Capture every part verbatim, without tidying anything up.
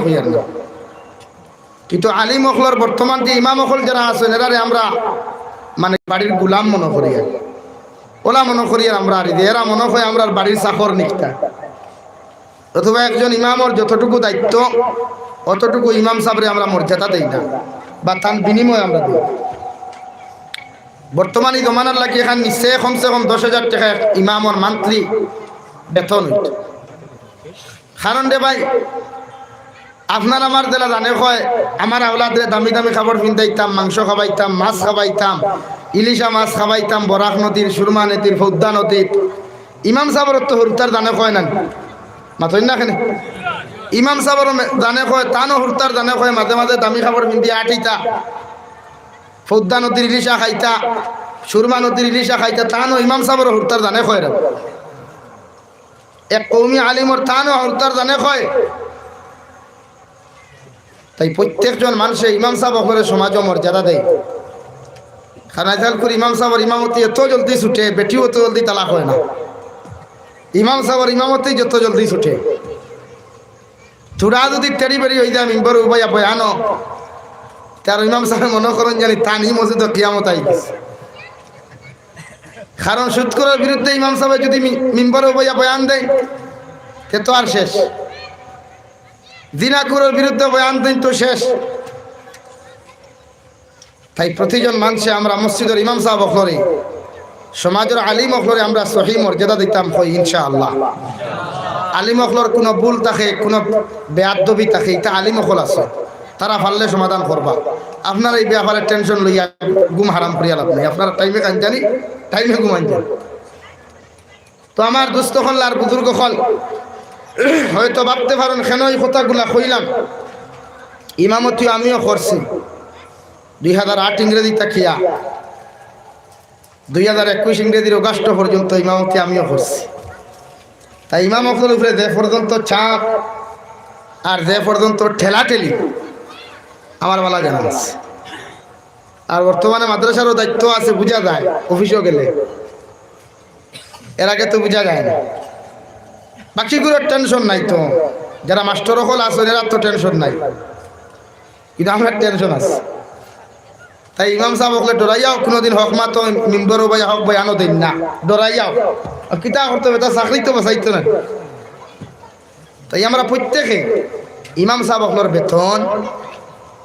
কইয়ার না। কিন্তু আলিম অকলর বর্তমান যে ইমাম অকল যেরা আছইন, এরারে আমরা মানে বাড়ির গুলাম মনো করিয়ার, অলা মনো করিয়ার আমরা, আর এরা মনো কয় আমরার বাড়ির চাকর নিকটা। অথবা একজন ইমামর যতটুকু দায়িত্ব, অতটুকু ইমাম সাবরে আমরা মর্যাদা দেই না, বা তান বিনিময়ে আমরা দেই। বর্তমানে জমানার লাগি এখান নিশ্চয় কমসে কম দশ হাজার টেকা এক ইমামর মান্থলি বেতন অইতো। কারণ রে ভাই, আপনার আমার যেলা জানে কয়, আমার আওলাদরে দামি দামি কাপড় পিন্দাইতাম, মাংস খাবাইতাম, মাছ খাবাইতাম, ইলিশা মাছ খাবাইতাম, বরাক নদীর, সুরমা নদীর, পদ্মা নদীর। ইমাম সাবর তো হুরুতার জানে কয় না, মাতইন না কেনে? ইমাম সাবর মে-, জানে কয়, তানও হুরুতার জানে কয়, মাঝে মাঝে দামি কাপড় পিন্দি আটিতা, পদ্মা নদীর ইলিশা খাইতা, সুরমা নদীর ইলিশা খাইতা, তানও ইমাম সাবর হুরুতার জানে কয় রে। এক কওমি আলিমর তানও হুরুতার জানে কয়। তাই প্রত্যেকজন মানষে ইমাম সাব অকলরে সমাজো মর্যাদা দেয়। কারণ আজকালকুর ইমাম সাবর ইমামতি এত জলদি ছুটে, বেটিও অত জলদি তালাক অয় না। ইমাম সাবর ইমামতি যত জলদি ছুটে, থুড়া যুদি তেড়ি বেড়ি অইযায় মিম্বরো উবাইয়া বয়ানো, তে ইমাম সাবে মনো করইন জানি তান ই মসজিদো কিয়ামত আই গেছে। কারণ সুদখোরর বিরুদ্ধে ইমাম সাবে যুদি মি-, মিম্বরো উবাইয়া বয়ান দেয়, তে তো আর শেষ। জিনাখোরর বিরুদ্ধে বয়ান দেইন তো শেষ। তাই প্রতিজন মানষে আমরা মসজিদর ইমাম সাব অকলরে, সমাজর আলিম অকলরে আমরা সহি মর্যাদা দিতাম কই ইনশাআল্লাহ। আলিম অকলর কুনু ভুল থাকে, কুনু বেয়াদবি থাকে, ইতা আলিম অকল আছে, তারা পারলে সমাধান করবা। আপনারা ই ব্যাপারে টেনশন লইয়া ঘুম হারাম করিয়া লাভ নাই। আপনারা টাইমে খাইন জানি, টাইমে ঘুমাইন জানি। তো আমার দোস্ত অকল আর বুজুর্গ অকল হয়তো ভাবতে পারইন, কেনে ই কথাগুলা কইলাম? ইমামতি আমিও করছি, দুই হাজার আট ইংরেজি থাকিয়া দুই হাজার একুশ ইংরেজির অগাস্ট পর্যন্ত ইমামতি আমিও করছি। তাই ইমাম অকলর উপরে যে পর্যন্ত চাপ আর যে পর্যন্ত ঠেলাঠেলি, আমার ভালা জানা আছে। আর বর্তমানে মাদ্রাসারও দায়িত্ব আছে, বুঝা যায় অফিসো গেলে, এর আগে তো বুঝা যায় না। বাকিগুলোর টেনশন নাই তো, যারা মাস্টর অকল আছইন এরার তো টেনশন নাই, কিন্তু আমরার টেনশন আছে। তাই ইমাম সাব অকলে ডরাইয়াও কুনুদিন হক মাতো মিম্বরো উবাইয়া হক বয়ানো দেইন না, ডরাইয়াও। আর কিতা করতো বেটা, চাকরি তো বাঁচাইতো না। তাই আমরা প্রত্যেকে ইমাম সাব অকলর বেতন,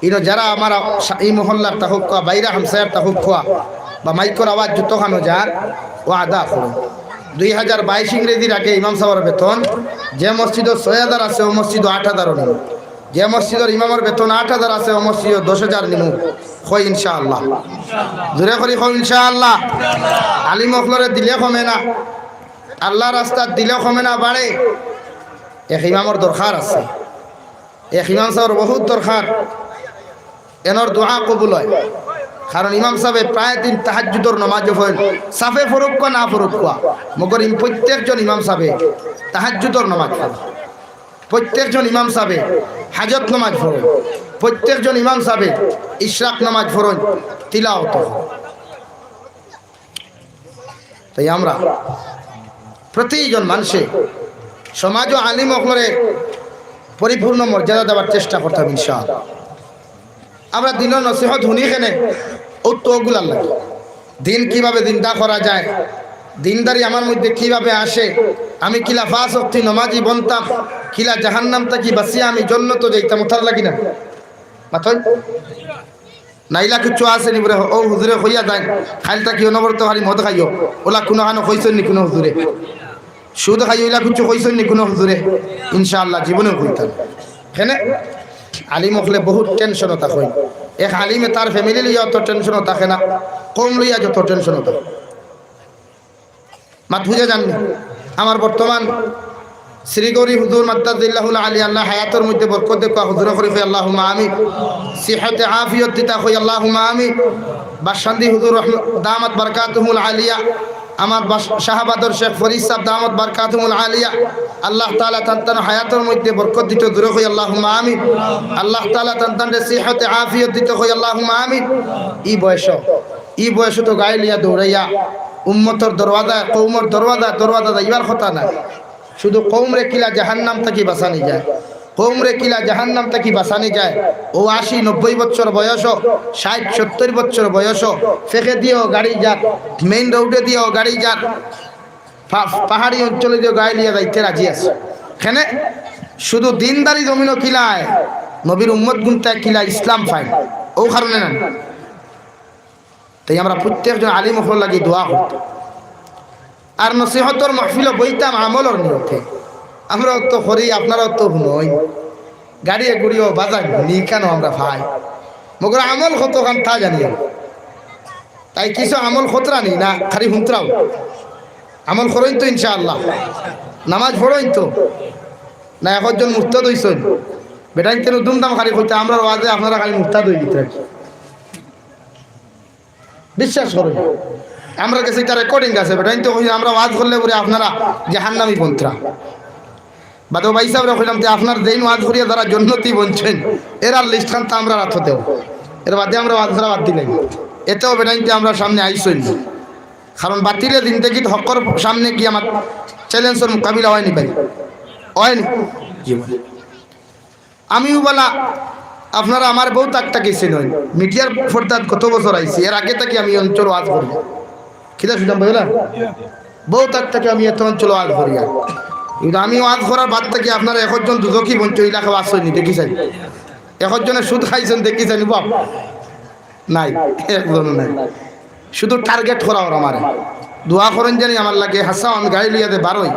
ইনো যারা আমার সা-, ই মহল্লার থাকউক্কা, বাইরা হামসায়ার থাকউক্কা, বা মাইকর আওয়াজ যতখানো যার, অউ আদা করো। দুই হাজার বাইশ ইংরেজির আগে ইমাম সাবর বেতন যে মসজিদো ছয় হাজার আছে, অউ মসজিদো আট হাজারও নিমু। যে মসজিদর ইমামর বেতন আট হাজার আছে, অউ মসজিদো দশ হাজার নিমু। কই ইনশাআল্লাহ। জোরে করি কও ইনশাআল্লাহ। আলিম অকলরে দিলে কমে না, আল্লার রাস্তাত দিলে কমে না, বাড়ে। এক ইমামর দরকার আছে, এক ইমাম সাবর বহুত দরকার। এনর দোয়া কবুল অয়, কারণ ইমাম সাবে প্রায় দিন তাহাজ্জুদর নমাজও পড়ইন, সাফে পড়উক্কা না পড়উক্কা, মগর ইম-, প্রত্যেকজন ইমাম সাবে তাহাজ্জুদর নমাজ পড়ইন, প্রত্যেকজন ইমাম সাবে হাজত নমাজ পড়ইন, প্রত্যেকজন ইমাম সাবে ইশরাক নমাজ পড়ইন, তিলাওয়াত। তাই আমরা প্রতিজন মানষে সমাজ ও আলিম অকলরে পরিপূর্ণ মর্যাদা দেওয়ার চেষ্টা করতাম ইনশাআল্লাহ। আমরা দিনর নসিহত হুনি কেনে, অউ তো অগুলার লাগি। দিন কিভাবে জিন্দা করা যায়, দিনদারি আমার মধ্যে কিভাবে আসে, আমি কিলা পাঁচ ওয়াক্তি নমাজি বনতাম, কিলা জাহান্নাম থাকি বাঁচিয়া আমি জন্নতো যাইতাম, অতার লাগি না? মাতইন? না ইলা কিচ্ছু আছে নি বুলে, অউ হুজুরে কইয়া যাইন, কাইল থাকি অনবরত খালি মদ খাইও, অউলা কুনুখানো কইছইন নি কুনু হুজুরে? সুদ খাইও, ইলা কিচ্ছু কইছইন নি কুনু হুজুরে? ইনশাআল্লাহ জীবনেও কইতা না। কেনে? আলিম অকলে বহুত টেনশনো থাকইন। এক আলিমে তার ফ্যামিলি লইয়া অত টেনশনো থাকে না, কওম লইয়া যত টেনশনো থাকে। মাত বুঝা যার নি? আমার বর্তমান শ্রী গৌরী হুজুর মাদ্দাজিল্লাহুল আলী, আল্লাহ হায়াতর মধ্যে বরকত দেউক্কা, হুজুরে করি কই আল্লাহুম্মা আমিন। সিহতে আফিয়ত দিতা কই আল্লাহুম্মা আমিন। বাসন্দি হুজুর রহম-, দামাত বারকাতুহুমুল আলিয়া, আমার বাস-, শাহবাদর শেখ ফরিদ সাহেব দামাত বারকাতুহুমুল আলিয়া, আল্লাহ তাআলা তান তান হায়াতর মধ্যে বরকত দিতা, জোরে কই আল্লাহুম্মা আমিন। আল্লাহ তাআলা তান তানরে সিহতে আফিয়ত দিতা কই আল্লাহুম্মা আমিন। ই বয়স, ই বয়সো তো গাইলিয়া দৌড়াইয়া উম্মতর দরওয়াজা, কওমর দরওয়াজা, দরওয়াজা যাইবার কথা নায়। শুধু কওমরে কিলা জাহান্নাম থাকি বাঁচানি যায়, কওমরে কিলা জাহান্নাম থাকি বাঁচানি যায়। অউ আশি নব্বই বছর বয়সও, ষাইট সত্তইর বছর বয়সও, ফেকে দিয়াও গাড়ি যার, মেইন রোডে দিয়াও গাড়ি যার, পা-, পাহাড়ি অঞ্চলে দিয়াও গাড়ি লইয়া যাইতে রাজি আছে। কেনে? শুধু দিনদারি জমিনো কিলায়, নবীর উম্মতগুনতায় কিলা ইসলাম পাইন, অউ কারণে না। তাই আমরা প্রত্যেকজন আলিম অকলর লাগি দোয়া করতাম। আর নসিহতর মাহফিলো বইতাম আমলর নিয়তে। আমরাও তো করি, আপনারাও তো হুনইন। গাড়িয়ে গুড়িও বাজাইন, হুনি কেনে আমরা পাই। মগর আমল কতখান তা জানি না। তাই কিছু আমল করতরা নি না, খালি হুনতরাও। আমল করইন তো ইনশাআল্লাহ। নামাজ পড়ইন তো। না, একজন মুরতাদ অইছইন। বেটাইন্তে নু দুমদাম খালি কইতা, আমরার ওয়াজে আপনারা খালি মুরতাদ অই গেছইন। বিশ্বাস করইন, আমরার গেছে ইটা রেকর্ডিং আছে। বেটাইন্তে কইন, আমরা ওয়াজ করলে পরে আপনারা জাহান্নামী বনতরা। বাদে ভাইসাবরে কইলাম, তে আপনার যেইন ওয়াজ করিয়া যারা জন্নতি বনছইন, এরার লিস্টখান তো আমরার আতো দেও। এর বাদে আমরা ওয়াজ করা বাদ দিলাই। এতেও বেটাইন্তে আমরার সামনে আইছইন। কারণ বাতিলে জিন্দেগিত হকর সামনে কিয়ামত চ্যালেঞ্জর মোকাবিলা অয়নি ভাই? অয়নি? জি ভাই। আমিও বালা, আপনারা আমারে বউত আগ থাকি চিনইন। মিডিয়ার পর্দাত কত বছর আইছি, এর আগে থাকি আমি অঞ্চল ওয়াজ করি। কিতা শুনতাম ভাই ওলা? বউত আগ থাকি আমি এত অঞ্চল ওয়াজ করি। কিন্তু আমি ওয়াজ করার বাদ থাকি আপনারা একজন দুজকি বনছইন, ইলাকা ওয়াজ অয়নি, দেখিছইন? একজনে সুদ খাইছইন, দেখিছইন? বাপ নাই, একজনও নাই। শুধু টার্গেট করা অর আমারে। দোয়া করইন জানি আমার লাগি, হাছা আমি গাড়ি লইয়া যে বারই,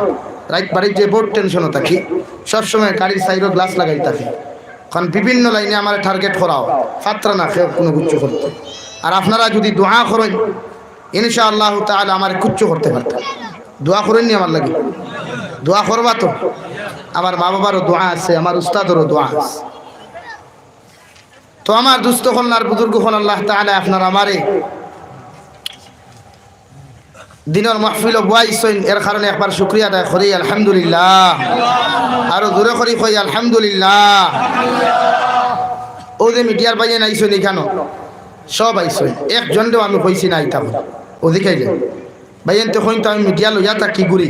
রাইত বাড়িত যে বউত টেনশনো থাকি, সবসময় গাড়ির সাইডো গ্লাস লাগাই থাকি। কারণ বিভিন্ন লাইনে আমারে টার্গেট করা অর, ফাত্রা না কেউ কুনু কিচ্ছু করতে। আর আপনারা যুদি দোয়া করইন, ইনশাআল্লাহু তাআলা আমারে কিচ্ছু করতে পারতা। দোয়া করইন নি আমার লাগি? দোয়া করবা তো? আমার মা বাবারও দোয়া আছে, আমার উস্তাদরও দোয়া আছে। তো আমার দুস্ত অকল আর বুজুর্গ অকল, আল্লাহ তাআলা আপনার আমারে দিনর মাহফিলো বওয়াইছইন, এর কারণে একবার শুকরিয়া আদায় করি, আলহামদুলিল্লাহ। আরো জোরে করি কই, আলহামদুলিল্লাহ। অউ যে মিডিয়ার ভাইয়াইন আইছইন ইখানো, সব আইছইন, একজনরেও আমি কইছি না আইতা। অউ দেখাই যায়। ভাইয়াইন্তে কইন তো আমি মিডিয়া লইয়া থাকি ঘুরি।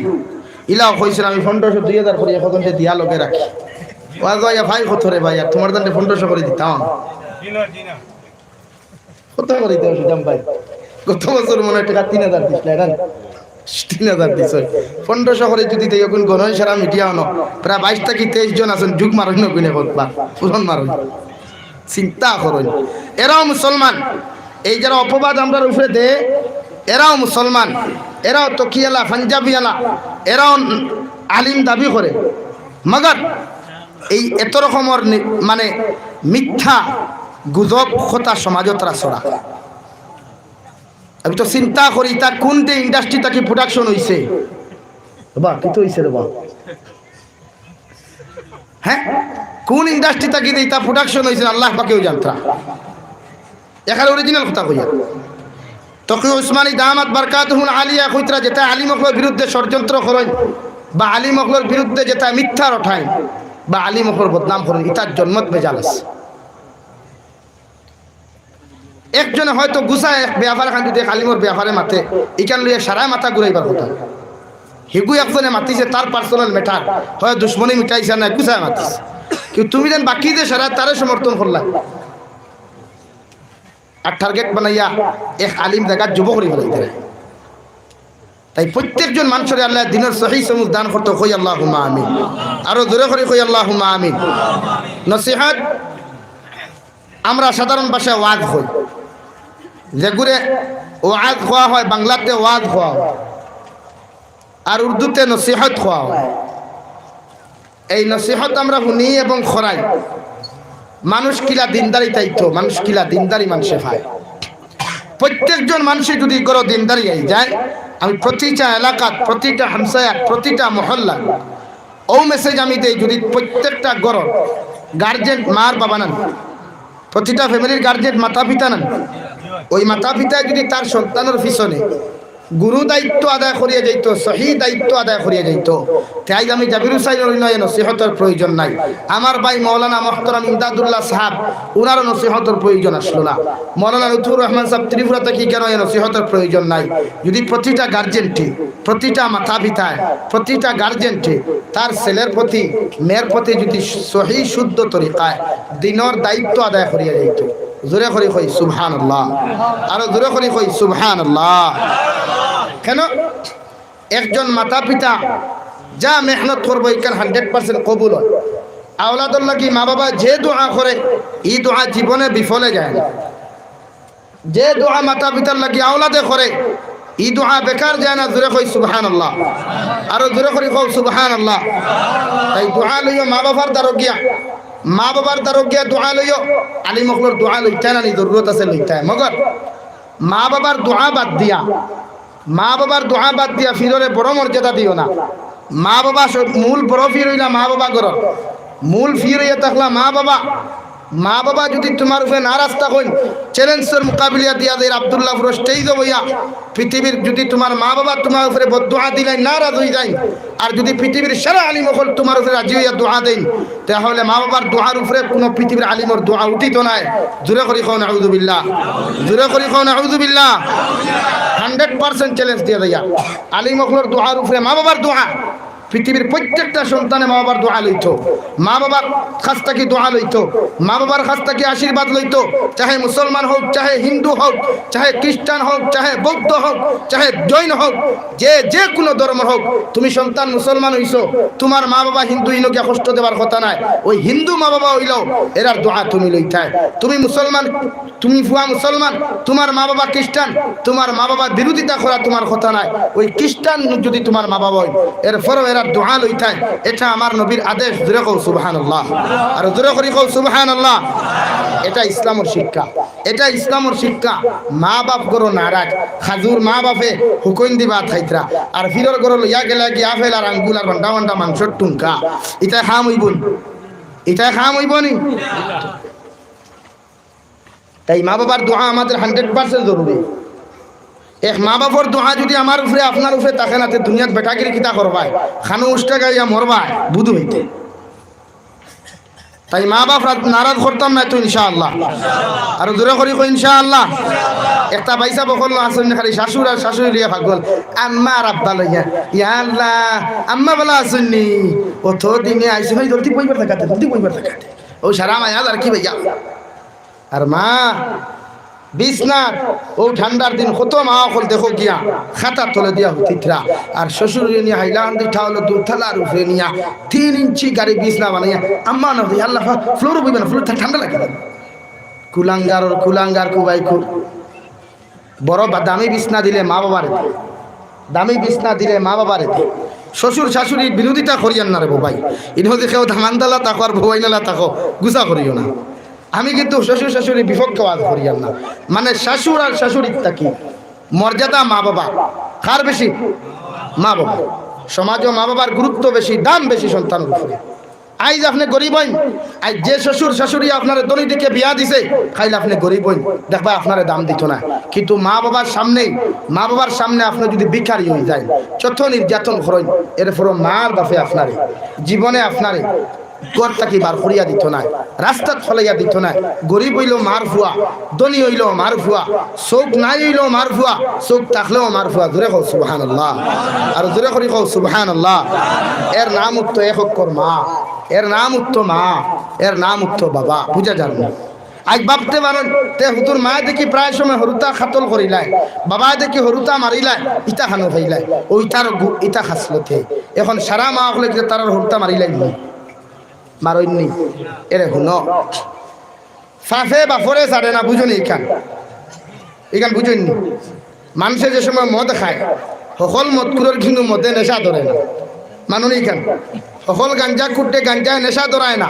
ইলাও কইছইন আমি পনেরোশো, দুই হাজার করি একজনরে দিয়া লগে রাখি। ওয়াজ অইয়া ভাই কত রে ভাই, আর তুমার দানরে পনেরোশো করি দিতাম। কত করি দিতাম ভাই? গত বছর মনে অয় টেকা তিন হাজার দিছলা, না? তিন হাজার দিছইন। পনেরোশো করি যুদি দেই, অগুন গণই সারা মিডিয়া অনো। প্রায় বাইশ থাকি তেইশ জন আছইন, জুক মারইন না অগুনে কতবার। পূরণ মারইন। চিন্তা করইন, এরাও মুসলমান, এই যারা অপবাদ আমরার উপরে দে, এরাও মুসলমান, এরাও তকিয়ালা, পাঞ্জাবিয়ালা, এরাও আলিম দাবি করে, মগর এই এত রকমর নি-, মানে মিথ্যা গুজব কথা সমাজত তারা ছড়া। আমি তো চিন্তা করি, ইতা কুন দে ইন্ডাস্ট্রি থাকি প্রোডাকশন অইছে? বাবা, কিতা অইছে রে বাবা? হ্যাঁ, কুন ইন্ডাস্ট্রি থাকি যে ইতা প্রোডাকশন অইছে, আল্লাহ পাকেও জানতরা। এখানে অরিজিনাল কথা কইয়া। তকি উসমানী দামাত বারকাতুহুল আলিয়া কইতরা, যেতা আলিম অকলর বিরুদ্ধে ষড়যন্ত্র করইন, বা আলিম অকলর বিরুদ্ধে যেতা মিথ্যা রটাইন, বা আলিম অকলর বদনাম করইন, ইতার জন্মত ভেজাল আছে। একজনে হয়তো গুছায় এক ব্যাপার খান, যুদি এক আলিমর ব্যাপারে মাতে, ইখান লইয়া সারায় মাথা ঘুরাইবার কথা। হিগু একজনে মাতিছে, তার পার্সোনাল ম্যাটার, হয় দুশমনি মিটাইছে না, গুছায় মাতিছে। কিন্তু তুমি যেন বাকি যে সারায় তারে সমর্থন করলা, আর টার্গেট বানাইয়া এক আলিম জাগাত যুব করি ফেলাইতে। তাই প্রত্যেকজন মানুষরে আল্লাহ দিনের সহি সমুজ দান করতে, কই আল্লাহুম্মা আমিন। আরো জোরে করি কই আল্লাহুম্মা আমিন। নসিহত আমরা সাধারণ ভাষায় ওয়াজ কই, যেগুরে ওয়াজ কওয়া হয়, বাংলাতে ওয়াজ কওয়া হয়, আর উর্দুতে নসিহত কওয়া হয়। এই নসিহত আমরা হুনি এবং করাই, মানুষ কিলা দিনদারি তাইতো, মানুষ কিলা দিনদারি মানষে পায়। প্রত্যেকজন মানষে যুদি ঘরো দিনদারি আই যায়, আমি প্রতিটা এলাকাত, প্রতিটা হামসায়াত, প্রতিটা মহল্লাত অউ মেসেজ আমি দেই, যুদি প্রত্যেকটা ঘরর গার্জেন, মার বাবা নান, প্রতিটা ফ্যামিলির গার্জেন মাতা পিতা নান, ওই মাতা পিতায় যুদি তার সন্তানর পিছনে গুরু দায়িত্ব আদায় করিয়া যাইতো, সহি দায়িত্ব আদায় করিয়া যাইতো। তে আইজ আমি জাবির হুসাইনর ইনো এ নসিহতর প্রয়োজন নাই। আমার ভাই মৌলানা মোহতরম ইমদাদুল্লাহ সাহেব, উনারও নসিহতর প্রয়োজন আসলো না। মৌলানা লুৎফুর রহমান সাহেব ত্রিপুরা থাকি কেন এ নসিহতর প্রয়োজন নাই? যদি প্রতিটা গার্জেন্টে, প্রতিটা মাতা পিতায়, প্রতিটা গার্জেন্টে তার ছেলের প্রতি, মেয়ের প্রতি যদি সহি শুদ্ধ তরিকায় দ্বীনর দায়িত্ব আদায় করিয়া যাইতো, জোরে করি কই সুবহানাল্লাহ, আরো জোরে করি কই সুবহানাল্লাহ। কেন? একজন মাতা পিতা যা মেহনত করবো, ইখান হান্ড্রেড পার্সেন্ট কবুল হয়। আওলাদর লাগি মা বাবা যে দোয়া করে, ই দোয়া জীবনে বিফলে যায় না। যে দোয়া মাতা পিতার লাগি আওলাদে করে, ই দোয়া বেকার যায় না। জোরে কই সুবহানাল্লাহ, আরো জোরে করি কও সুবহানাল্লাহ। তাই দোয়া লইও মা বাবার দ্বারো গিয়া, মা বাবার দ্বারো গিয়া দোয়া লইও। আলিম অকলর দোয়া লইতায় না নি? জরুরত আছে, লইতায়। মগর মা বাবার দোয়া বাদ দিয়া, মা বাবার দোয়া বাদ দিয়া ফিররে বড় মর্যাদা দিও না। মা বাবা সব, মূল বড় ফির অইলা মা বাবা ঘরর। মূল ফির অইয়া থাকলা মা বাবা। মা বাবা যদি তুমার উপরে নারাজ থাকইন, চ্যালেঞ্জর মোকাবিলা দিয়া যাইর আব্দুল্লাহপুর স্টেজো বইয়া, পৃথিবীর যদি তুমার মা বাবা তুমার উপরে বদদোয়া দিলাইন, নারাজ অই যাইন, আর যদি পৃথিবীর সারা আলিম অকল তুমার উপরে রাজি অইয়া দোয়া দেইন, তাহলে মা বাবার দোয়ার উপরে কুনু পৃথিবীর আলিমর দোয়া উঠিতো নায়। জোরে করি কও নাউজুবিল্লাহ, জোরে করি কও নাউজুবিল্লাহ। হান্ড্রেড পার্সেন্ট চ্যালেঞ্জ দিয়া যাইয়ার, আলিম অকলর দোয়ার উপরে মা বাবার দোয়া। পৃথিবীর প্রত্যেকটা সন্তানে মা বাবার দোয়া লইতো, মা বাবার কাছ থাকি দোয়া লইতো, মা বাবার কাছ থাকি আশীর্বাদ লইতো। চাহে মুসলমান হোক, চাহে হিন্দু হোক, চাহে খ্রিস্টান হোক, চাহে বৌদ্ধ হোক, চাহে জৈন হোক, যে, যে কুনু ধর্ম হোক, তুমি সন্তান মুসলমান অইছো, তুমার মা বাবা হিন্দু, ইনো গিয়া কষ্ট দেবার কথা নায়। ওই হিন্দু মা বাবা অইলেও এরার দোয়া তুমি লইতায়। তুমি মুসলমান, তুমি ফুয়া মুসলমান, তুমার মা বাবা খ্রিস্টান, তুমার মা বাবা বিরোধিতা করা তুমার কথা নায়। ওই খ্রিস্টান যদি তুমার মা বাবা অয়, এরপরও এরার দোয়া লইতায়। এটা আমার নবীর আদেশ। জোরে কও সুবহানাল্লাহ, আর জোরে করি কও সুবহানাল্লাহ। এটা ইসলামর শিক্ষা। এটা ইসলামর শিক্ষা। মা বাপ ঘরো নারাজ, খাজুর মা বাপে হুকুম দিবা থাইতরা, আর ফিরর ঘরো লইয়া গেলা গিয়া আপেল আর আঙ্গুর আর বান্ডা বান্ডা মাংসর টুনকা। ইতায় কাম অইবো নি? ইতায় কাম অইবো নি? তাই মা বাবার দোয়া আমাদের হান্ড্রেড পার্সেন্ট জরুরি। এক মা বাপর দোয়া যদি আমার উপরে, আপনার উপরে থাকে না, তে দুনিয়াত বেটাগিরি কিতা করবায়? খানো উষ্টা গাইয়া মরবায়, বুধ অইতে। তাই মা বাপ রা-, নারাজ করতাম না তো ইনশাআল্লাহ। আর জোরে করি কই ইনশাআল্লাহ। একটা ভাইসাব অকল আছইন নি, খালি শাশুড় আর শাশুড়ি লইয়া পাগল। আম্মা আর আব্বা লইয়া। ইয়া আল্লাহ, আম্মা ভালা আছইন নি? অত দিনে আইছইন, জলদি বইবার থাকাতে, জলদি বইবার থাকাতে। ও সারা মায়া আর কি ভাইয়া? আর মা বিছনাত, অউ ঠান্ডার দিন কত মা অকল দেখো গিয়া খাতার তলে দিয়া হুতিতরা, আর শ্বশুর নিয়া হাইলাকান্দি টাউনর দুতলার উপরে নিয়া তিন ইঞ্চি গাড়ি বিছনা বানাইয়া, আম্মা না হই আল্লাহ, ফ্লোরো বইবা না, ফ্লোর ঠা-, ঠান্ডা লাগে। কুলাঙ্গারর কুলাঙ্গার কুবাই কু। বড় বা-, দামি বিছনা দিলে মা বাবারে দে। দামি বিছনা দিলে মা বাবারে দে। শ্বশুর শাশুড়ির বিরোধিতা করিয়ার না রে বউ ভাই। ইনো যে কেউ দামান্দালা থাকো আর বউয়াইনালা থাকো, গুসা করিও না। আমি কিন্তু শ্বশুর শাশুড়ির বিপক্ষে ওয়াজ করিয়ার না। মানে, শাশুড় আর শাশুড়ির থাকি মর্যাদা মা বাবা। কার বেশি? মা বাবা। সমাজো মা বাবার গুরুত্ব বেশি, দাম বেশি সন্তানর উপরে। আইজ আপনে গরিব অইন, আইজ যে শ্বশুর শাশুড়ি আপনারে ধনী দেখি বিয়া দিছে, কাইল আপনে গরিব অইন, দেখবা আপনারে দাম দিতো নায়। কিন্তু মা বাবার সামনে, মা বাবার সামনে আপনে যদি ভিখারি অই যাইন, যত নির্যাতন করইন, এরপরও মার বাপে আপনারে, জীবনে আপনারে ঘর থাকি বার করিয়া দিতো নায়, রাস্তাত ফালাইয়া দিতো নায়। গরিব অইলেও মার ফুয়া, ধনী অইলেও মার ফুয়া, চউখ নাই অইলেও মার ফুয়া, চউখ থাকলেও মার ফুয়া। জোরে কও সুবহানাল্লাহ, আর জোরে করি কও সুবহানাল্লাহ। এর নাম উঠতো এক অক্ষর মা, এর নাম উঠতো মা, এর নাম উঠতো বাবা। বুঝা যার না? আইজ ভাবতে পারইন, তে হুতুর মায় দেখি প্রায় সময় হুরুতা কাতল করিলায়, বাবায় দেখি হুরুতা মারিলায়, ইতা খানো পাইলায়, অউ ইতার গু-, ইতা খাসলতে। এখন সারা মা অকলে কিতা তারার হুরুতা মারিলাইন নি? মারইন নি? এরে হুনো, বাপে বাপরে ছাড়ে না, বুঝো নি ইখান? ইখান বুঝইন নি? মানষে যে সময় মদ খায়, হকল মদখুরর কিন্তু মদে নেশা ধরে না। মানো নি ইখান? হকল গাঞ্জা খুররে গাঞ্জায় নেশা ধরায় না।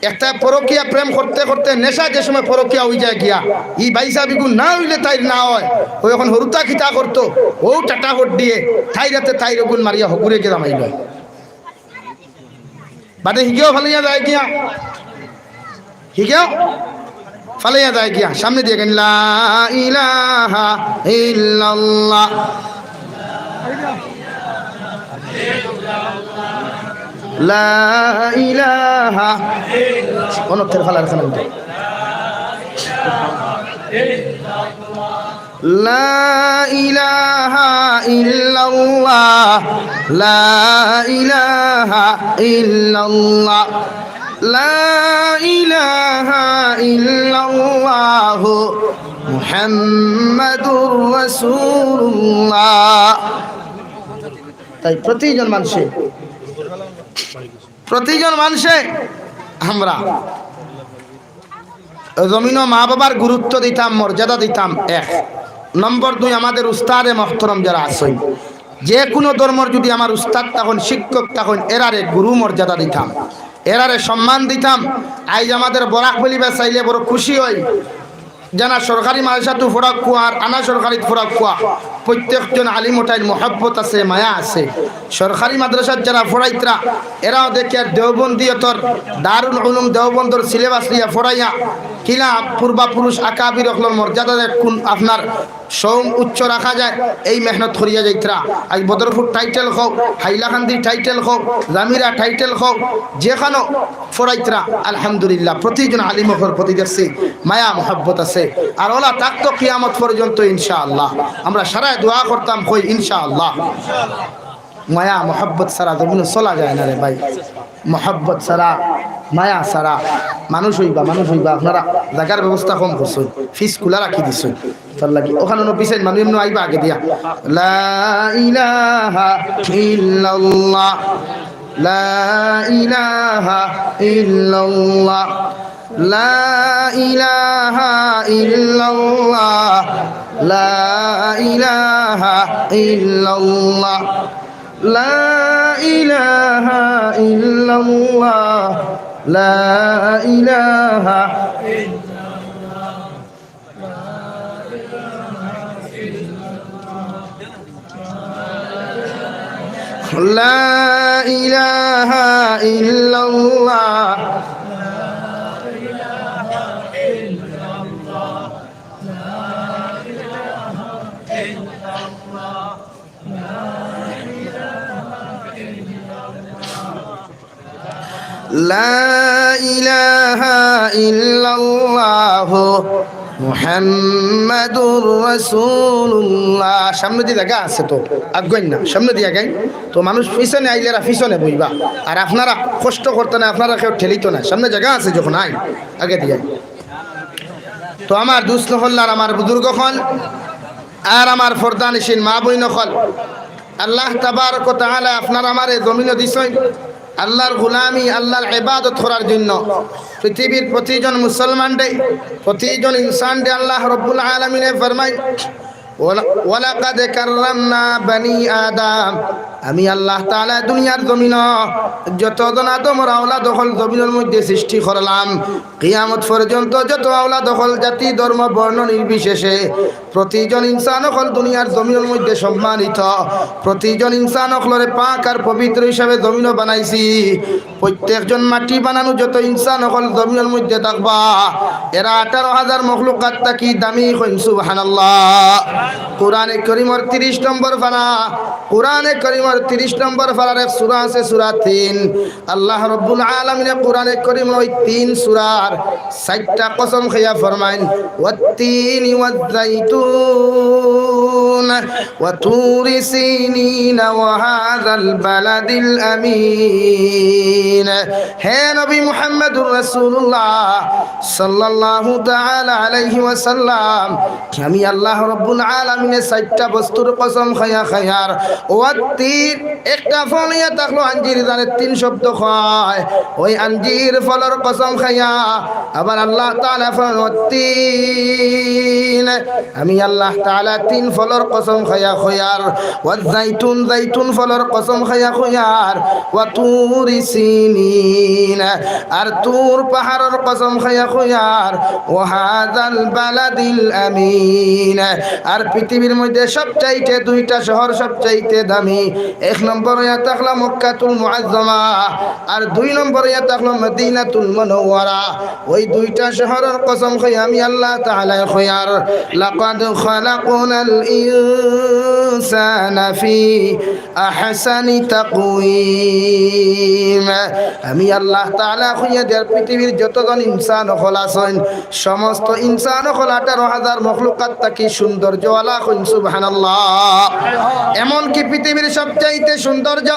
একটা পরকিয়া প্রেম করতে করতে নেশা যে সময় পরকিয়া অই যায় গিয়া, ই ভাইসাব ইগু না অইলে তাইর না অয়। অউ এখন হুরুতা কিতা করতো, অউ টাটা হট দিয়ে, তাইর আতে তাইর অগুন মারিয়া হগুরে গিয়া জামাই লয়। বাদে হিগেও ফালাইয়া যায় গিয়া। হিগেও ফালাইয়া যায় গিয়া, সামনে দিয়া গাইন, লা ইলাহা ইল্লাল্লাহ, লা ইলাহা, অনর্থের ফালার খান। লা ইলাহা ইল্লাল্লাহ, লা ইলাহা ইল্লাল্লাহ, লা ইলাহা ইল্লাল্লাহু মুহাম্মাদুর রাসূলুল্লাহ। তাই প্রতিজন মানুষে, প্রতিজন মানুষে আমরা জমিনো মা বাবার গুরুত্ব দিতাম, মর্যাদা দিতাম, এক। নম্বর দুই, আমাদের উস্তাদে মহতরম যারা আছইন, যে কোনো ধর্মর যদি আমার উস্তাদ থাকইন, শিক্ষক থাকইন, এরারে গুরু মর্যাদা দিতাম, এরারে সম্মান দিতাম। আইজ আমাদের বরাক ভ্যালি বা চাইলে বড় খুশি অই, যারা সরকারি মাদ্রাসাত পড়াউক্কা আর আনা সরকারিত পড়াউক্কা, প্রত্যেকজন আলিম ওটাইর মহব্বত আছে, মায়া আছে। সরকারি মাদ্রাসাত যারা পড়াইতরা, এরাও দেখে আর দেওবন্দিয়তর দারুল উলুম দেওবন্দর সিলেবাস লইয়া পড়াইয়া কিলা পূর্বাপুরুষ আকাবির অকলর মর্যাদা দেখুন আপনার সৌম উচ্চ রাখা যায়, এই মেহনত করিয়া যাইতরা। আইজ বদরপুর টাইটেল কও, হাইলাকান্দি টাইটেল কও, জামিরা টাইটেল কও, যেখানো পড়াইতরা, আলহামদুলিল্লাহ, প্রতিজন আলিম অকলর প্রতি দেখছি মায়া মহব্বত আছে। আর ওলা থাকতো কিয়ামত পর্যন্ত ইনশাআল্লাহ। আমরা সারায় দোয়া করতাম, কই ইনশাআল্লাহ। মায়া মহব্বত ছাড়া জমিনো চলা যায় না রে ভাই। মহব্বত ছাড়া, মায়া ছাড়া মানুষ অইবা, মানুষ অইবা। আপনারা জাগার ব্যবস্থা কম করছইন, ফিস খুলা রাখি দিছইন। তার লাগি ওখানো পিছাইন মানুষ এমনে আইবা আগে দিয়া। লা ইলাহা ইল্লাল্লাহ, লা ইলাহা ইল্লাল্লাহ, লা ইলাহা ইল্লাল্লাহ, লা ইলাহা ইল্লাল্লাহ, লা ইলাহা ইল্লাল্লাহ, লা ইলাহা لا إله إلا الله. لا إله إلا الله محمد رسول الله. সামনেদি জাগা আছে তো, আগুয়াইন না, সামনেদি আগাইন। তো মানুষ পিছনে আইলে এরা পিছনে বইবা, আর আপনারা কষ্ট করতা নায়, আপনারা কেউ ঠেলিতো নায়। সামনে জাগা আছে যখন, আইন আগে দিয়া। তো আমার দুস্ত অকল আর আমার বুজুর্গ অকল আর আমার পর্দানিশীন মা বইন অকল, আল্লাহ তাবারক ওয়া তাআলা আপনার আমারে জমিনো দিছইন আল্লাহর গোলামি, আল্লাহর ইবাদত করার জন্য। পৃথিবীর প্রতিজন মুসলমানরে, প্রতিজন ইনসানরে আল্লাহ রব্বুল আলামিনে ফরমাইন, "ওয়ালা-, ওয়ালাকাদ কাররামনা বানি আদম।" আমি আল্লাহ তাআলা দুনিয়ার জমিনো যতজন আদমর আওলাদ অকল জমিনর মধ্যে সৃষ্টি করলাম, কিয়ামত পর্যন্ত যত আওলাদ অকল, জাতি, ধর্ম, বর্ণ নির্বিশেষে প্রতিজন ইনসান অকল দুনিয়ার জমিনর মধ্যে সম্মানিত। প্রতিজন ইনসান অকলরে পাক আর পবিত্র হিসাবে জমিনো বানাইছি। প্রত্যেকজন মাটি বানানো যত ইনসান অকল জমিনর মধ্যে থাকবা, এরা আঠারো হাজার মখলুকাত থাকি দামি, কইন সুবহানাল্লাহ। কোরআনে করিমর তিরিশ নম্বর পারা, কোরআনে করিমর তিরিশ নম্বর পারার এক সূরা আছে, সূরা তিন। আল্লাহ রব্বুল আলামিনে কোরআনে করিমর ওই তিন সূরার চাইরটা কসম খাইয়া ফরমাইন, "ওয়াত্তিনি ওয়াজ্জাইতুন ওয়া তুরি সিনিন ওয়া হাযাল বালাদিল আমিন।" হে নবী মুহাম্মদুর রাসূলুল্লাহ সাল্লাল্লাহু তাআলা আলাইহি ওয়াসাল্লাম, আমি আল্লাহ রব্বুল আলামিনে চাইরটা বস্তুর কসম খাইয়া কইয়ার, ওয়াত্তিন, একটা ফল ইয়া থাকলো আঞ্জির, যারে তিন শব্দ কয়, ওই আঞ্জির ফলর কসম খাইয়া আবার আল্লাহ তাআলা ফরমাইন, "ওয়াত্তিন", আমি আল্লাহ তাআলা তিন ফলর কসম খাইয়া কইয়ার, "ওয়াজ্জাইতুন", জাইতুন ফলর কসম খাইয়া কইয়ার, "ওয়া তুরি সিনিন", আর তুর পাহাড়র কসম খাইয়া কইয়ার, "ওয়া হাযাল বালাদিল আমিন", আর পৃথিবীর মধ্যে সবচাইতে দুইটা শহর সবচাইতে দামি। এক নম্বর অইয়া থাকলো মক্কাতুল মুআজ্জামা, আর দুই নম্বর অইয়া থাকলো মদিনাতুল মুনাওয়ারা। ওই দুইটা শহরর কসম খাই আমি আল্লাহ তাআলায় কইয়ার, "লাকাদ খালাকনাল ইনসানা ফি আহসানি তাকওয়িম।" আমি আল্লাহ তাআলা কইয়া দিয়ার পৃথিবীর যতজন ইনসান অকল আছইন, সমস্ত ইনসান অকল আঠারো হাজার মখলুকাত থাকি সৌন্দর্যওয়ালা কইন সুবহানাল্লাহ। এমনকি পৃথিবীর সবচাইতে সৌন্দর্য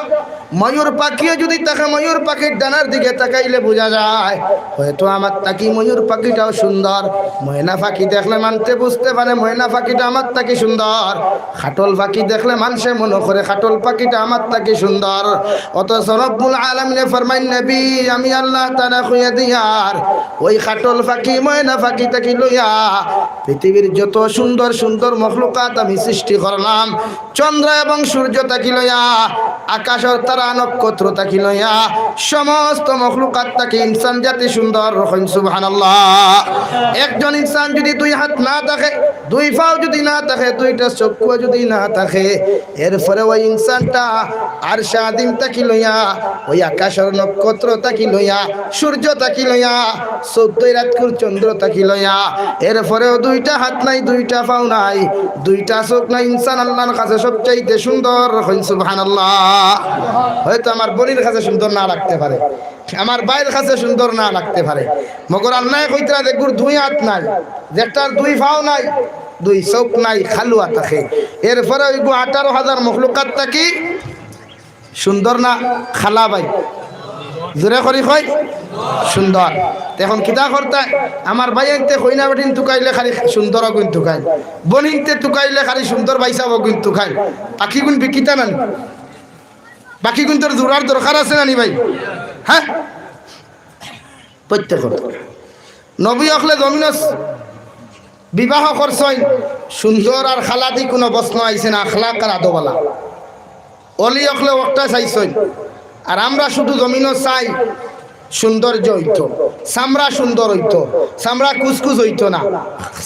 ময়ূর পাখিও যদি থাকে, ময়ূর পাখির ডানার দিকে তাকাইলে বুঝা যায় হয়তো আমার থাকি ময়ূর পাখিটাও সুন্দর। ময়না পাখি দেখলে মানষে বুঝতে পারে ময়না পাখিটা আমার থাকি সুন্দর। খাটল পাখি দেখলে মানষে মনো করে খাটল পাখিটা আমার থাকি সুন্দর। অথচ রব্বুল আলামিনে ফরমাইন, "নবী, আমি আল্লাহ তাআলা কইয়া দিয়ার, ওই খাটল পাখি, ময়না পাখি থাকি লইয়া পৃথিবীর যত সুন্দর সুন্দর মখলুকাত আমি সৃষ্টি করলাম, চন্দ্র এবং সূর্য থাকি লইয়া, আকাশর তারা নক্ষত্র থাকি লইয়া, সমস্ত মখলুকাত থাকি ইনসান জাতি সুন্দর।" কইন সুবহানাল্লাহ। একজন ইনসান যদি দুই হাত না থাকে, দুই পাও যদি না থাকে, দুইটা চক্ষু যদি না থাকে, এরপরে ওই ইনসানটা আরশে আজিম থাকি লইয়া, ওই আকাশর নক্ষত্র থাকি লইয়া, সূর্য থাকি লইয়া, চৌদ্দই রাতকুর চন্দ্র থাকি লইয়া, এরপরেও দুইটা হাত নাই, দুইটা পাও নাই, দুইটা চোখ নাই, ইনসান আল্লাহর কাছে সবচাইতে সুন্দর। কইন সুবহানাল্লাহ। হয়তো আমার বইনর কাছে সুন্দর না লাগতে পারে, আমার ভাইর কাছে সুন্দর না লাগতে পারে, মগর আল্লায় কইতরা যেগুর দুই হাত নাই, যেটার দুই পাও নাই, দুই চোখ নাই, কালুয়া থাকে, এরপরে ওইগু আঠারো হাজার মখলুকাত থাকি সুন্দর না কালা ভাই? জোরে করি কই, সুন্দর। তে এখন কিতা করতায়? আমার ভাইয়াইন্তে কইনা বেটিন তুকাইলে খালি সুন্দর অগুইন তুকাইন, বইনিন্তে তুকাইলে খালি সুন্দর ভাইসাব অগুইন তুকাইন। বাকিগুইন বিকিতা নানি? বাকিগুইন্তর জোড়ার দরকার আছে নানি ভাই? হ্যাঁ, প্রত্যেক নবী অকলে জমিনো বিবাহ করছইন, সুন্দর আর কালাদি কুনু প্রশ্ন আইছে না, আখলাক আর আদবআলা। অলি অকলে অকটা চাইছইন, আর আমরা শুধু জমিনো চাই সৌন্দর্য অইতো, চামড়া সুন্দর অইতো, চামড়া কুচকুচ অইতো না,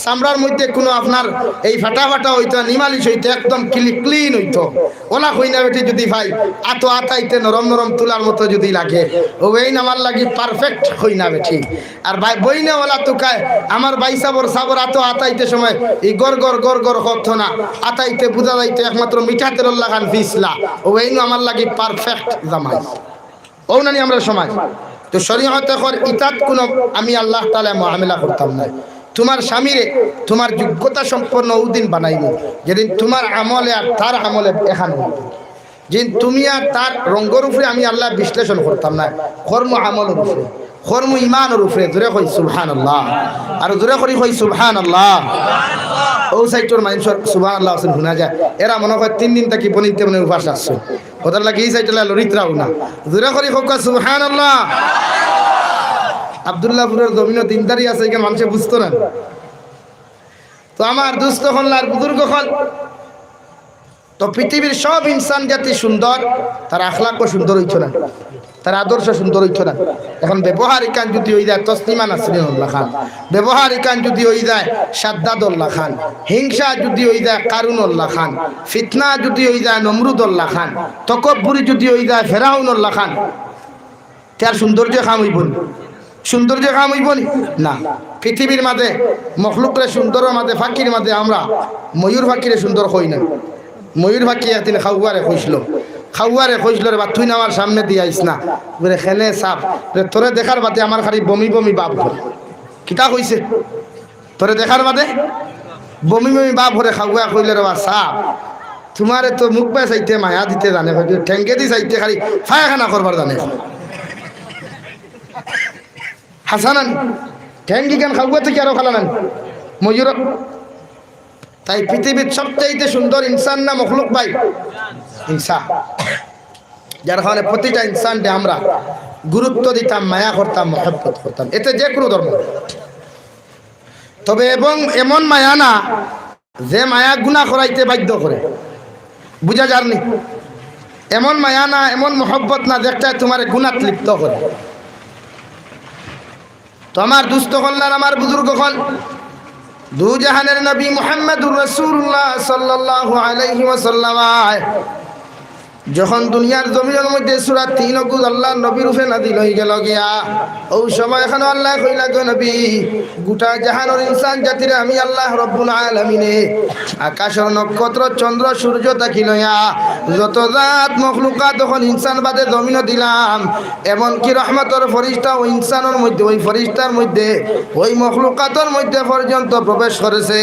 চামড়ার মধ্যে কুনু আপনার এই ফাটা ফাটা অইতো না, নিমালিশ অইতো, একদম ক্লি-, ক্লিন অইতো। অলা কইনা বেটি যদি পাই, আতো আতাইতে নরম নরম তুলার মতো যদি লাগে, অউ এইন আমার লাগি perfect কইনা বেটি। আর ভাই, বইনে অলা তুকায়, আমার ভাইসাবর, সাবর আতো আতাইতে সময় ই গর গর গর গর করতো না, আতাইতে বুঝা যাইতো একমাত্র মিঠা তেলর লাখান ফিছলা। অউ এইন আমার লাগি perfect জামাই। অউ নানি আমরার সমাজ। তো শরীয়তে কর ইতাত কুনু আমি আল্লাহ তাআলায় মামলা করতাম নায়। তুমার স্বামীরে তুমার যোগ্যতা সম্পন্ন অউদিন বানাইমু, যেদিন তুমার আমলে আর তার আমলে এখান অইবো। যেদিন তুমি আর তার রঙ্গর উপরে আমি আল্লায় বিশ্লেষণ করতাম নায়, কর্ম আমলর উপরে, কর্ম ইমানর উপরে। জোরে কই সুবহানাল্লাহ, আর জোরে করি কই সুবহানাল্লাহ। অউ সাইটর মানুষর সুবহানাল্লাহ আছে হুনা যায়, এরা মনো কয় তিন দিন থাকি বইনিন্তে মনে উপাস রাখছে। কথার লাগি ই সাইটর লাগি লড়িত রাও না। জোরে করি কউক্কা সুবহানাল্লাহ। আব্দুল্লাহপুরর জমিনো দিনদারি আছে, ইখান মানষে বুঝতো না। তো আমার দুস্ত অকল আর বুজুর্গ অকল, তো পৃথিবীর সব ইনসান জাতি সুন্দর, তার আখলাকও সুন্দর অইতো না, তার আদর্শ সুন্দর অইতো না। এখন ব্যবহার ইখান যদি অই যায়, তসলিমা নাসরিনর লাখান, ব্যবহার ইখান যদি অই যায়, সাদ্দাদর লাখান, হিংসা যদি অই যায়, কারুনর লাখান, ফিতনা যদি অই যায়, নমরুদর লাখান, তকব্বুরি যদি অই যায়, ফেরাউনর লাখান, তে আর সৌন্দর্য কাম অইবো নি? সৌন্দর্য কাম অইবো নি? না। পৃথিবীর মাঝে মখলুকরে সুন্দরর মাঝে, পাখির মাঝে আমরা ময়ূর পাখিরে সুন্দর কই না। ময়ূর পাখি একদিন কাউয়ারে কইছিল, কাউয়ারে কইছিল, "রে বা, তুইন আমার সামনেদি আইস না।" বলে, "কেনে সাব?" বলে, "তোরে দেখার বাদে আমার খালি বমি বমি ভাব করে।" কিতা কইছে? "তোরে দেখার বাদে বমি বমি ভাব করে।" কাউয়ায় কইলো, "রে বা সাব, তুমারে তো মুখ বায় চাইতে মায়া দিতে জানে, ঠেঙ্গেদি চাইতে খালি পায়খানা করবার জানে।" হাছা নানি? ঠেঙ্গি কেন কাউয়া থাকি আরো কালা নানি? ময়ূর। তাই পৃথিবীর সবচাইতে সুন্দর ইনসান না মখলুক ভাই? ইনসান। যার কারণে প্রতিটা ইনসানরে আমরা গুরুত্ব দিতাম, মায়া করতাম, মহব্বত করতাম, এতে যে কুনু ধর্ম। তবে এবং এমন মায়া না যে মায়া গুনা করাইতে বাধ্য করে, বুঝা যার নি? এমন মায়া না, এমন মহব্বত না যেটায় তুমারে গুনাত লিপ্ত করে। তো আমার দুস্ত অকল আর আমার বুজুর্গ অকল, দুজাহানের নবী মুহাম্মাদুর রাসূলুল্লাহ সাল্লাল্লাহু আলাইহি ওয়াসাল্লাম যখন দুনিয়ার জমিনর মধ্যে সূরা তিন অগুজ আল্লাহর নবীর উপরে নাজিল অইগেলো গিয়া, অউ সময় এখানো আল্লায় কইলা, গো নবী, গোটা জাহানর ইনসান জাতিরে আমি আল্লাহ রব্বুল আলামিনে আকাশর নক্ষত্র, চন্দ্র, সূর্য থাকি লইয়া যত জাত মখলুকাত অখন ইনসান বাদে জমিনো দিলাম, এমনকি রহমতর ফিরিস্তা অউ ইনসানর মধ্যে, অউ ফিরিস্তার মধ্যে, অউ মখলুকাতর মধ্যে পর্যন্ত প্রবেশ করেছে।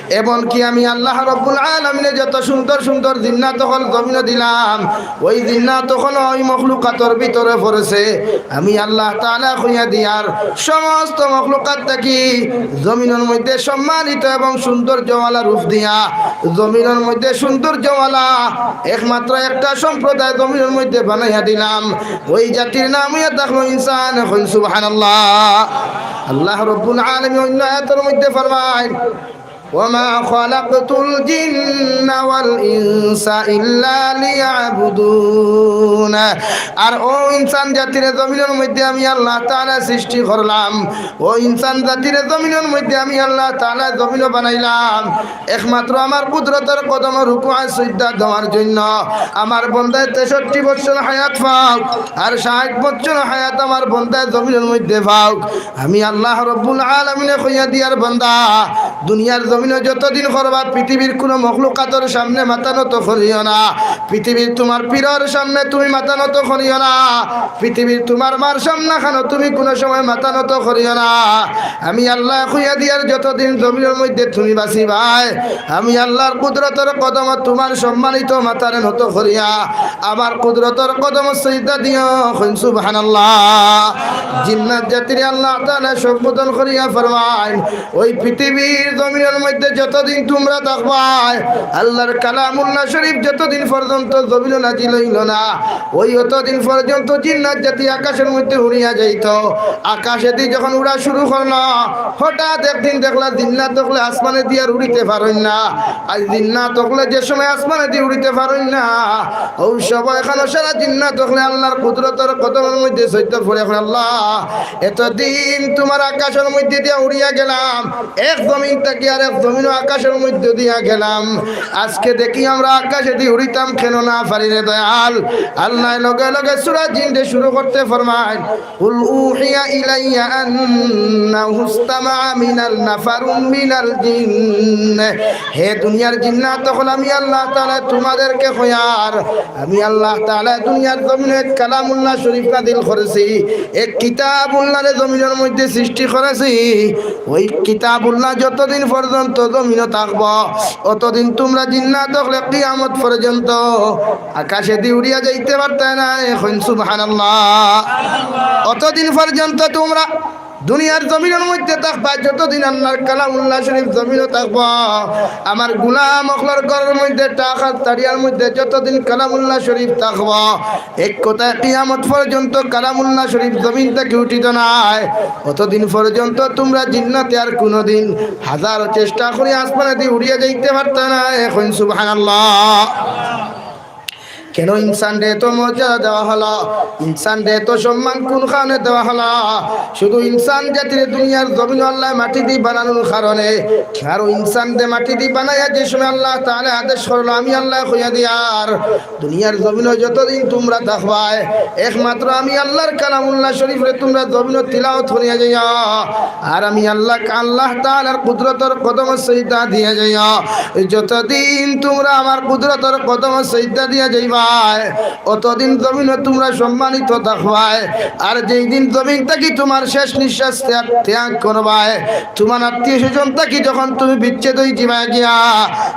এমনকি আমি আল্লাহ রব্বুল আলামিনে যত সুন্দর সুন্দর জিন্নাত অকল জমিনো দিলাম, অউ জিন্নাত অকল অউ মখলুকাতর ভিতরে পড়েছে। আমি আল্লাহ তাআলা কইয়া দিয়ার সমস্ত মখলুকাত থাকি জমিনর মধ্যে সম্মানিত এবং সৌন্দর্যওয়ালা রূপ দিয়া, জমিনর মধ্যে সৌন্দর্যওয়ালা একমাত্র একটা সম্প্রদায় জমিনর মধ্যে বানাইয়া দিলাম। অউ জাতির নাম অইয়া থাকলো ইনসান। কইন সুবহানাল্লাহ। আল্লাহ রব্বুল আলামিন অন্য আয়াতর মধ্যে ফরমাইন, "ওয়া মা খালাকতুল জিন্না ওয়াল ইনসা ইল্লা লিয়াবুদুন।" আর অউ ইনসান জাতিরে জমিনর মধ্যে আমি আল্লাহ তাআলা সৃষ্টি করলাম, অউ ইনসান জাতিরে জমিনর মধ্যে আমি আল্লাহ তাআলা জমিনো বানাইলাম একমাত্র আমার কুদরতর কদমো রুকু আর সিজদা দেওয়ার জন্য। আমার বন্দায় তেষট্টি বৎসর হায়াত পাউক, আর ষাইট বৎসর হায়াত আমার বন্দায় জমিনর মধ্যে পাউক। আমি আল্লাহ রব্বুল আলামিনে কইয়া দিয়ার, বান্দা, দুনিয়ার জমিনো যতদিন করবা, পৃথিবীর কুনু মখলুকাতর সামনে মাথা নত করিও না। পৃথিবীর তুমার পীরর সামনে তুমি মাথা নত করিও না। পৃথিবীর তুমার মার সামনে খানো তুমি কুনু সময় মাথা নত করিও না। আমি আল্লায় কইয়া দিয়ার, যতদিন জমিনর মধ্যে তুমি বাঁচিবায়, আমি আল্লাহর কুদরতর কদমো তুমার সম্মানিত মাথারে নত করিয়া আমার কুদরতর কদমো সিজদা দিও। কইন সুবহানাল্লাহ। জিন্নাত জাতিরে আল্লাহ তাআলা সম্বোধন করিয়া ফরমাইন, অউ পৃথিবীর জমিনর মধ্যে যতদিন তুমরা থাকবায়, আল্লাহর কালামুল্লাহ শরীফ যতদিন পর্যন্ত জমিনো নাজিল অইলো না, অউ অতদিন পর্যন্ত জিন্নাত জাতি আকাশর মধ্যে উড়িয়া যাইতো। আকাশেদি যখন উড়া শুরু করলো, হঠাৎ একদিন দেখলা জিন্নাত অকলে আসমানেদি আর উড়িতে পারইন না। আর জিন্নাত অকলে যে সময় আসমানেদি উড়িতে পারইন না, অউ সময় এখানো সারা জিন্নাত অকলে আল্লাহর কুদরতর কদমর মধ্যে সিজদা পড়ে, কইন, আল্লাহ, এতদিন তুমার আকাশর মধ্যে দিয়া উড়িয়া গেলাম, এক জমিন থাকি আরেক জমিনো আকাশর মধ্যে দিয়া গেলাম, আজকে দেখি আমরা আকাশেদি উড়িতাম কেনে না পারি রে দয়াল। আল্লায় লগে লগে সূরা জিনরে শুরু করতে ফরমাইন, "কুল উহিয়া ইলাইয়া আন্নাহু ইসতামাআ মিনাল নাফারুম মিনাল জিন।" হে দুনিয়ার জিন্নাত অকল, আমি আল্লাহ তাআলা তুমাদেরকে কইয়ার, আমি আল্লাহ তাআলা দুনিয়ার জমিনো এক কালামুল্লাহ শরীফ নাজিল করেছি, এক কিতাবুল্লাহরে জমিনর মধ্যে সৃষ্টি করেছি। অউ কিতাবুল্লাহ যতদিন পর্যন্ত জমিনো থাকবো, অতদিন তুমরা জিন্নাত অকলে কিয়ামত পর্যন্ত আকাশেদি উড়িয়া যাইতে পারতায় নায়। কইন সুবহানাল্লাহ। অতদিন পর্যন্ত তুমরা দুনিয়ার জমিনর মধ্যে থাকবায়, যতদিন আল্লাহর কালামুল্লাহ শরীফ জমিনো থাকবো, আমার গুলাম অকলর ঘরর মধ্যে, টাকার তাড়িয়ার মধ্যে যতদিন কালামুল্লাহ শরীফ থাকবো, এক কথায় কিয়ামত পর্যন্ত কালামুল্লাহ শরীফ জমিন থাকি উঠিতো নায়, অতদিন পর্যন্ত তুমরা জিন্নাতে আর কুনুদিন হাজার চেষ্টা করি আসমানেদি উড়িয়া যাইতে পারতায় নায়। কইন সুবহানাল্লাহ। কেনে ইনসানরে এত মর্যাদা দেওয়া হলো? ইনসানরে এত সম্মান কুন কারণে দেওয়া হলো? শুধু ইনসান জাতিরে দুনিয়ার জমিনো আল্লায় মাটিদি বানানোর কারণে। আর অউ ইনসানরে মাটিদি বানাইয়া যে সময় আল্লাহ তাআলায় আদেশ করলো, আমি আল্লায় কইয়া দিয়ার, দুনিয়ার জমিনো যতদিন তুমরা থাকবায়, একমাত্র আমি আল্লাহর কালামুল্লাহ শরীফরে তুমরা জমিনো তিলাওয়াত করিয়া যাইও। আর আমি আল্লাহ, আল্লাহ তাআলার কুদরতর কদমো সিজদা দিয়া যাইও। যতদিন তুমরা আমার কুদরতর কদমো সিজদা দিয়া যাইবায়, অতদিন জমিনো তুমরা সম্মানিত থাকবায়। আর যেই দিন জমিন থাকি তুমার শেষ নিঃশ্বাস ত্যাগ, ত্যাগ করবায়, তুমার আত্মীয় স্বজন থাকি যখন তুমি বিচ্ছেদ অইযিবায় গিয়া,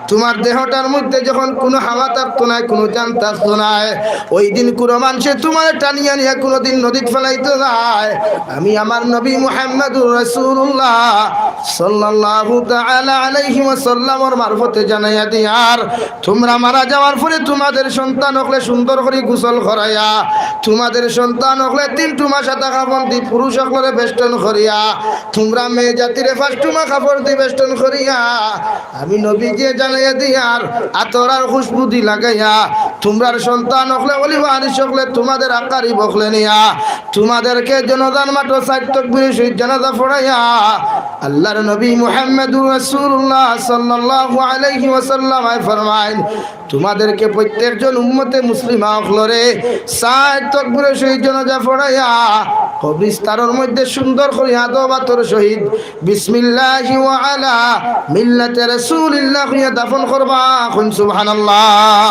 তুমার দেহটার মধ্যে যখন কুনু হাওয়া থাকতো নায়, কুনু জান থাকতো নায়, অউ দিন কুনু মানষে তুমারে টানিয়া নিয়া কুনুদিন নদীত ফালাইতো নায়। আমি আমার নবী মুহাম্মাদুর রাসূলুল্লাহ সাল্লাল্লাহু তাআলা আলাইহি ওয়াসাল্লামর মারফতে জানাইয়া দিয়ার, তুমরা মারা যাওয়ার পরে তুমাদের সন্তান অকলে সুন্দর করি গোসল করাইয়া, তোমাদের সন্তান অকলে তিন টুমা সাদা কাপড় দি পুরুষ অকলরে বেষ্টন করিয়া, তোমরা মেয়ে জাতিরে পাঁচ টুমা কাপড় দি বেষ্টন করিয়া, আমি নবীজিয়ে জানাইয়া দিয়ার আতর আর খুশবু দি লাগাইয়া, তোমরার সন্তান অকলে, অলি ওয়ারিস অকলে, তোমাদের আকারিব অকলে নিয়া, তোমাদেরকে জানাজার মাঠো চাইর তকবীরে শহীদ জানাজা পড়াইয়া, আল্লাহর নবী মুহাম্মদুর রাসূলুল্লাহ সাল্লাল্লাহু আলাইহি ওয়াসাল্লাম আয় ফরমাইন, তোমাদেরকে প্রত্যেকজন উম্মতে মুসলিমা অকলরে চাইর তকবীরে শহীদ জানাজা পড়াইয়া কবরস্থানর মধ্যে সুন্দর করি আদব আতর শহীদ বিসমিল্লাহি ওয়া আলা মিল্লাতে রাসূলিল্লাহ কইয়া দাফন করবা। কইন সুবহানাল্লাহ।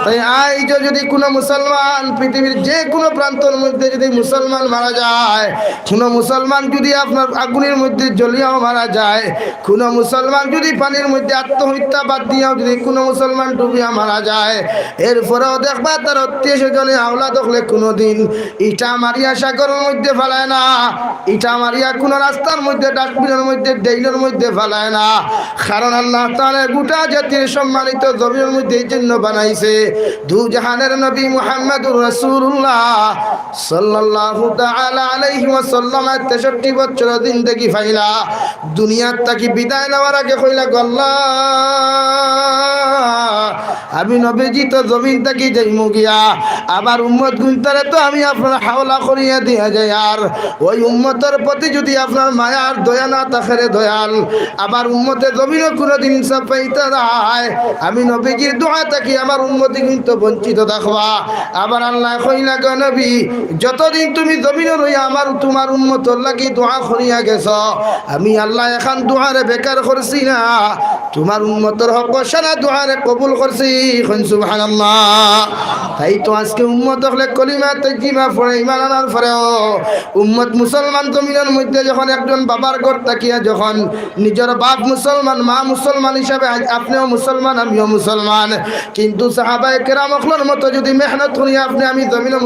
তাই আইজ যদি কোনো মুসলমান পৃথিবীর যে কোনো প্রান্তর মধ্যে যদি মুসলমান মারা যায়, কোনো মুসলমান যদি আপনার আগুনের মধ্যে জ্বলিয়াও মারা যায়, কোনো মুসলমান যদি পানির মধ্যে আত্মহত্যা বাদ দিয়াও যদি কোনো মুসলমান ডুবিয়া মারা যায়, এরপরেও দেখবা তার আত্মীয় স্বজনে আওলাদ অকলে কোনোদিন ইটা মারিয়া সাগরর মধ্যে ফালায় না, ইটা মারিয়া কোনো রাস্তার মধ্যে, ডাস্টবিনর মধ্যে, ড্রেইনর মধ্যে ফালায় না। কারণ আল্লাহ তাআলা গোটা জাতির সম্মানিত জমিনর মধ্যে এই জন্য বানাইছে, দু জাহানের নবী মুহাম্মদুর রাসূলুল্লাহ সাল্লাল্লাহু তাআলা আলাইহি ওয়াসাল্লামে তেষট্টি বছর জিন্দেগি পাইলা, দুনিয়ার থাকি বিদায় নেওয়ার আগে কইলা, "গো আল্লাহ, আমি নবীজি তো জমিন থাকি যাইমু গিয়া, আমার উম্মত গুনতারে তো আমি আপনার হাওলা করিয়া দিয়া যাইয়ার, ওই উম্মতর প্রতি যদি আপনার মায়ার দয়া না থাকে রে দয়াল, আমার উম্মতে জমিনও কোনোদিন ইনসাফ পাইতা নায়। আমি নবীজির দোয়া থাকি আমার উম্মতি কিন্তু বঞ্চিত থাকবা।" আবার আল্লাহ কইলা, "গো নবী, যতদিন তুমি জমিনও রইয়া আমার, তোমার উম্মতর লাগি দোয়া করিয়া গেছ, আমি আল্লাহ এখান দোয়ারে বেকার করছি না, তোমার উম্মতর হক সারা দোয়ারে কবুল করছি।" কইন সুবহানাল্লাহ। তাই তো আজকে উম্মত অকলে কলিমা তৈয়্যিবা পড়ে ইমান আনার পরেও উম্মত মুসলমান জমিনর মধ্যে যখন একজন বাবার ঘর থাকিয়া যখন নিজর বাপ মুসলমান, মা মুসলমান হিসাবে আজ আপনিও মুসলমান, আমিও মুসলমান, কিন্তু সাহাবায়ে কেরাম অকলর মতো যদি মেহনত করি আপনি আমি জমিনও